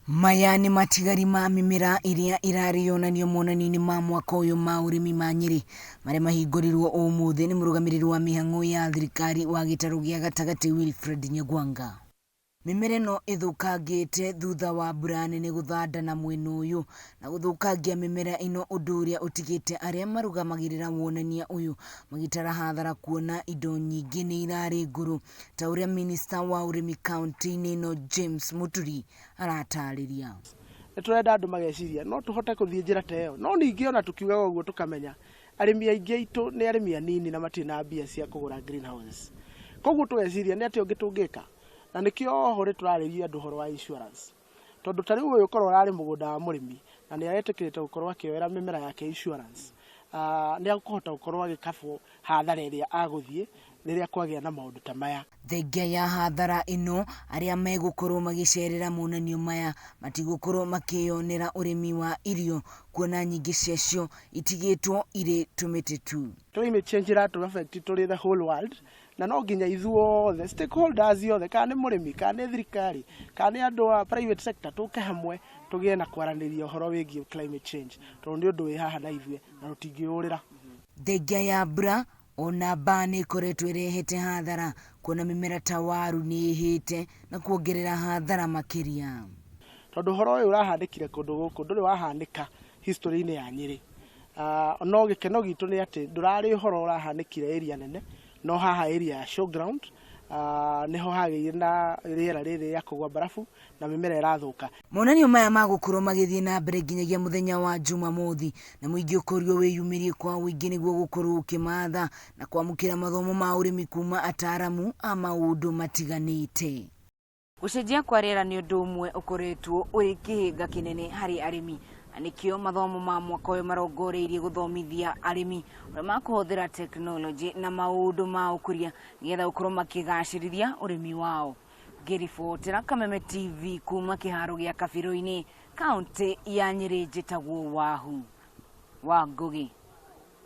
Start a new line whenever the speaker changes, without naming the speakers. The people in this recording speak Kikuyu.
Maya nĩ matigari ma mĩmera ĩrĩa ĩrarĩ yonanio monanio-inĩ ma mwaka ũyũ ma ũrĩmi ma Nyĩrĩ marĩa mahingũrirwo ũmũthĩ nĩ mũrũgamĩrĩri wa mĩhang'o ya thirikari wa gĩtarũ gĩa gatagatĩ Wilfred Nyagwanga. Mĩmera ĩno ĩthũkangĩte thutha wa mbura nene gũthanda na mwena ũyũ na gũthũkangia mĩmera ĩno ũndũ ũrĩa ũtigĩte arĩa marũgamagĩrĩra wonania ũyũ magĩtara hathara kuona indo nyingĩ nĩ irarĩ ngũrũ ta ũrĩa minista wa ũrĩmi kaunti-inĩ ĩno James Muturi aratarĩria.
Nĩ tũrenda andũ mageciria no tũhote kũthiĩ njĩra ta ĩyo, no ningĩ ona tũkiugaga ũguo tũkamenya arĩmi aingĩ aitũ nĩ arĩmi anini na matirĩ na mbia cia kũgũra greenhouses. Koguo tũgeciria nĩ atĩa ũngĩ tũngĩka, na nĩkĩo oho nĩ tũrarĩria andũ ũhoro wa insurance, tondũ ta rĩu ũyũ korwo ũrarĩ mũgũnda wa mũrĩmi na nĩ aretĩkĩrĩte gũkorwo akĩoera mĩmera yake insurance, nĩ akũhota gũkorwo agĩkabwo hathara ĩrĩa agũthiĩ rĩrĩa kwagĩa na maũndũ ta maya.
Thengia ya hathara ĩno arĩa megũkorwo magĩcerera monanio maya matigũkorwo makĩyonera ũrĩmi wa irio kuona nyingĩ ciacio itigĩtwo irĩ tũmĩtĩ tu.
Climate change ĩratũ affect tũrĩ the whole world, na no nginya ithuothe stakeholders othe, kana nĩ mũrĩmi, kana nĩ thirikari, kana nĩ andũ a private sector, tũke hamwe tũgĩe na kwaranĩria ũhoro wĩgiĩ climate change, tondũ nĩ ũndũ wĩ haha na ithuĩ na tũtingĩũrĩra.
Thengia ya mbura ona mbaa nĩ ĩkoretwo ĩrehete hathara kuona mĩmera ta waru nĩ ĩhĩte na kuongerera hathara makĩria.
Tondũ ũhoro ũyũ ũrahanĩkire kũndũ gũkũ ndũrĩ wahanĩka history-inĩ ya Nyĩrĩ. No gĩkeno gitũ nĩ atĩ ndũrarĩ ũhoro ũrahanĩkire area nene, no haha area ya showground nĩho hagĩire na rĩera rĩrĩ rĩa kũgwa mbarabu na mĩmera ĩrathũka.
Monanio maya magũkorwo magĩthiĩ na mbere nginyagia mũthenya wa Jumamothi na mũingĩ ũkorio wĩyumĩrie kwa ũingĩ nĩguo gũkorwo ũkĩmatha na kwamũkĩra mathomo ma ũrĩmi kuma ataramu a maũndũ matiganĩte. Gũcenjia kwa rĩera nĩ ũndũ ũmwe ũkoretwo ũrĩ kĩhĩnga kĩnene harĩ arĩmi na nĩkĩo mathomo ma mwaka ũyũ marongoreirie gũthomithia arĩmi ũrĩa makũhũthĩra tekinoronjĩ na maũndũ ma ũkũria nĩgetha gũkorwo makĩgacĩrithia ũrĩmi wao. Ngĩribotera Kameme TV kuma kĩharo gĩa Kabirũ-inĩ, kaũntĩ ya Nyĩrĩ, njĩtagwo Wahu wa Ngũgĩ.